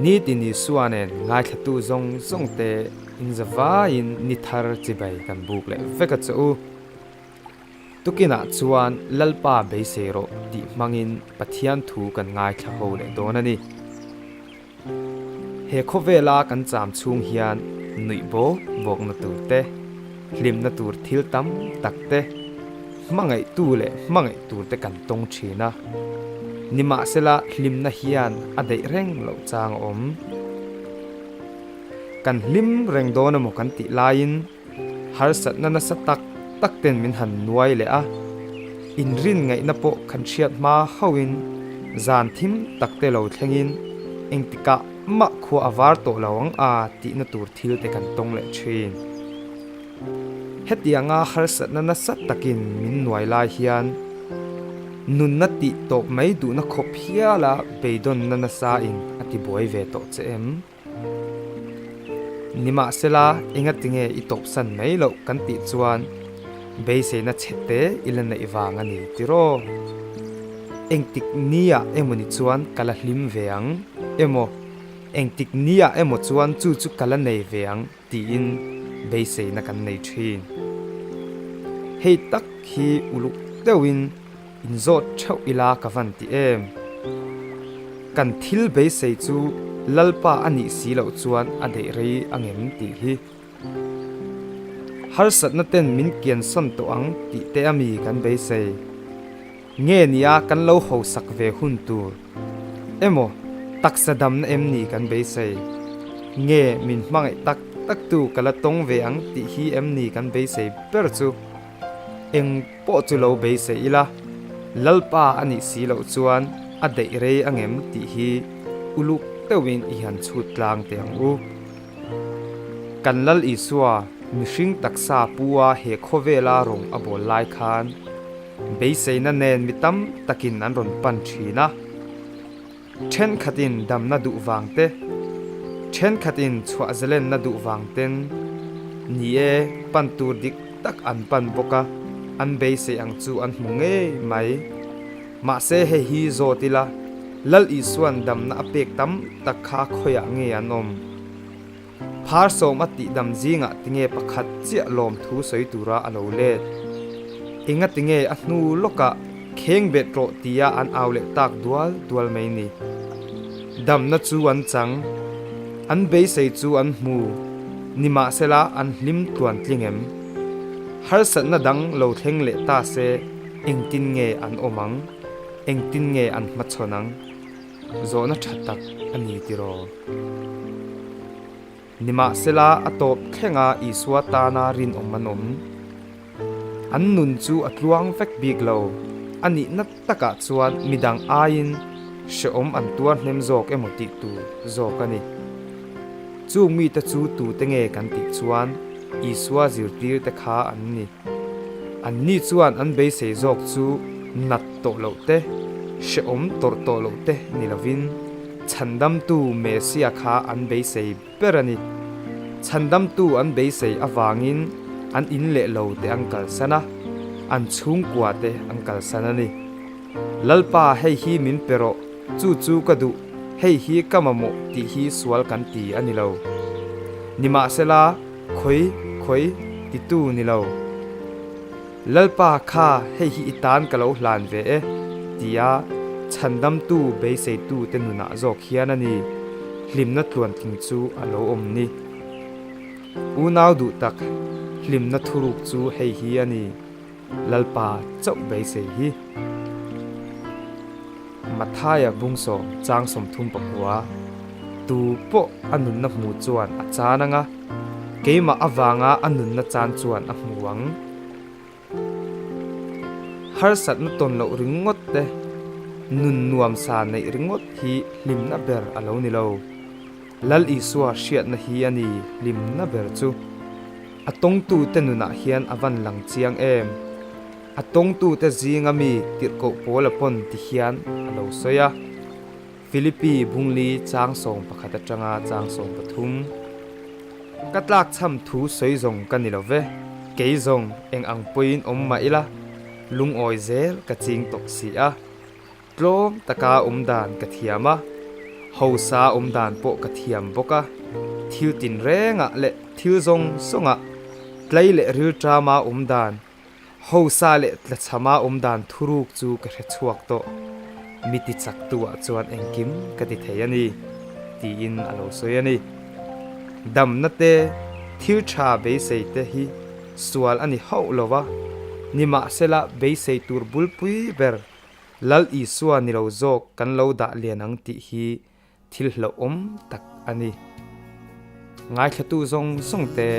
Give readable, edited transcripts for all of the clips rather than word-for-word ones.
Nitin Isua nen ngaithlatu zawng zawng te inzavaiin ni thar chibai kan buk leh vek a che u. Tukinah chuan Lalpa beisei rawh tih hmangin Pathian thu kan ngaithla ho leh dawn a ni. He khawvela kan cham chhung hian nuih bawk bawkna tur te, hlimna tur thil tam tak te, hmangaihtu leh hmangaih tur te kan tawng thin a. Nimahsela hlimna hian a daih reng loh chang a awm. Kan hlim reng dawn emaw kan tih laiin harsatna nasa tak tak ten min han nuai leh a, inrin ngaihna pawh kan hriat hma hauhin zan thim tak te lo thlengin engtikah mah khua a var tawh lo ang a tihna tur thil te kan tawng leh thin. Hetianga harsatna nasa takin min nuai lai hian nunna tih tawp mai duhna khawp hiala beidawnna nasa in a tibuai ve tawh che em? Nimahsela, engatinge i tawpsan mai loh kan tih chuan beiseina chhe te i la neih vang a ni tiraw? Engtik nia emawni chuan ka la hlim ve ang emaw, engtik nia emaw chuan chu chu ka la nei ve ang tiin beiseina kan nei thin. Hei tak hi uluk deuhin Inzawt theuh ila ka van ti em? Kan thil beisei chu Lalpa a nih si loh chuan a daih rei a ngem tih hi. Harsatna ten min kiansawn tawh ang tih te a mi kan beisei. Nge nia kan lo hosak ve hun tur emaw taksa damna em ni kan beisei? Nge min hmangaih tak tak tu ka la tawng ve ang tih hi em ni kan beisei ber chu? Eng pawh chu lo beisei ila, Lalpa a nih si loh chuan a daih rei ang em tih hi uluk deuhin i han chhut tlang teh ang u. Kan Lal Isua mihring taksa pu-a he khawvela rawng a bawl lai khan beiseina nen mi tam takin an rawn pan thin a. Thenkhatin damna duh vang te, thenkhatin chhuah zalenna duh vang ten ni e, pan tur dik tak an pan bawk a, an beisei ang chu an hmu ngei mai. Mahse hei hi zawt ila, Lal Isua'n damna a pek tam tak kha khawiah nge an awm? Phar sawm a tih dam zingah tinge pakhat chiah lawm thu sawi tura a lo let? Enga tinge a hnu lawkah kheng bet rawh tia an au leh tak dual dual mai ni? Damna chu an chang, an beisei chu an hmu, nimahsela an hlim tluan tling em? Harsatna dang lo thleng leh ta se engtin nge an awm ang? Engtin nge an hmachhawn ang? Zawhna tha tak a ni tiraw? Nimahsela a tawp thlenga Isua tana rinawm an awm. An nun chu a tluang vek bik lo. A nihna takah chuan midang aiin hrehawm an tuar hnem zawk emaw tih tur zawk a ni. Chung mite chu tute nge kan tih chuan Isua zirtirte kha an ni. Anni chuan an beisei zawk chu nat tawh loh te, hrehawm tawrh tawh loh te ni lovin, Chhandamtu Messia kha an beisei ber a ni. Chhandamtu an beisei avangin an in leh lo te an kalsan a, an chhungkua te an kalsan a ni. Lalpa hei hi min pe rawh, chu chu ka duh, hei hi ka mamawh tih hi sual kan ti a ni lo. Nimahsela, Khawi, khawi, titu ni lo. Lalpa kha hei hi i tan ka lo hlan ve e, tia chhandamtu beiseitu te nunah zawk hian a ni, hlimna tluantling chu a lo awm ni. Unau duh tak, hlimna thuruk chu hei hi a ni, Lalpa chauh beisei hi. Mathaia bungsawm chang 34, Tu pawh a nunna hmu chuan a chan ang a, keimah avanga a nunna chan chuan a hmu ang. Harsatna tawn loh ringawt te, nun nuamsa neih ringawt hi hlimna ber a lo ni lo. Lal Isua hriatna hi a ni hlimna ber chu. A tawngtute nunah hian a van lang chiang em? A tawngtute zinga mi tirhkoh Paula pawn ti hian a lo sawi a, Philippi bungli chang 11 atanga chang 13. Ka tlakchham thu sawi zawng ka ni lo ve. Kei zawng eng ang pawhin awm mah ila, lungawi zel ka ching tawh si a. Tlawm taka awm dan ka thiam a, hausa awm dan pawh ka thiam bawk a. Thil tinrengah leh thil zawng zawngah tlei leh rilṭama awm dan, hausa leh tlachhama awm dan thuruk chu ka hre chhuak tawh. Mi ti chaktu-ah chuan engkim ka ti thei a ni, tiin a lo sawi a ni. Damna te, thil tha beisei te hi sual a ni hauh lo va, nimahsela beisei tur bulpui ber Lal Isua ni lo zawk kan lo dah lian ang tih hi thil hlauhawm tak a ni. Ngaithlatu zawng zawng te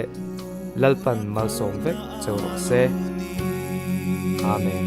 Lalpan malsawm vek cheu rawh se. Amen.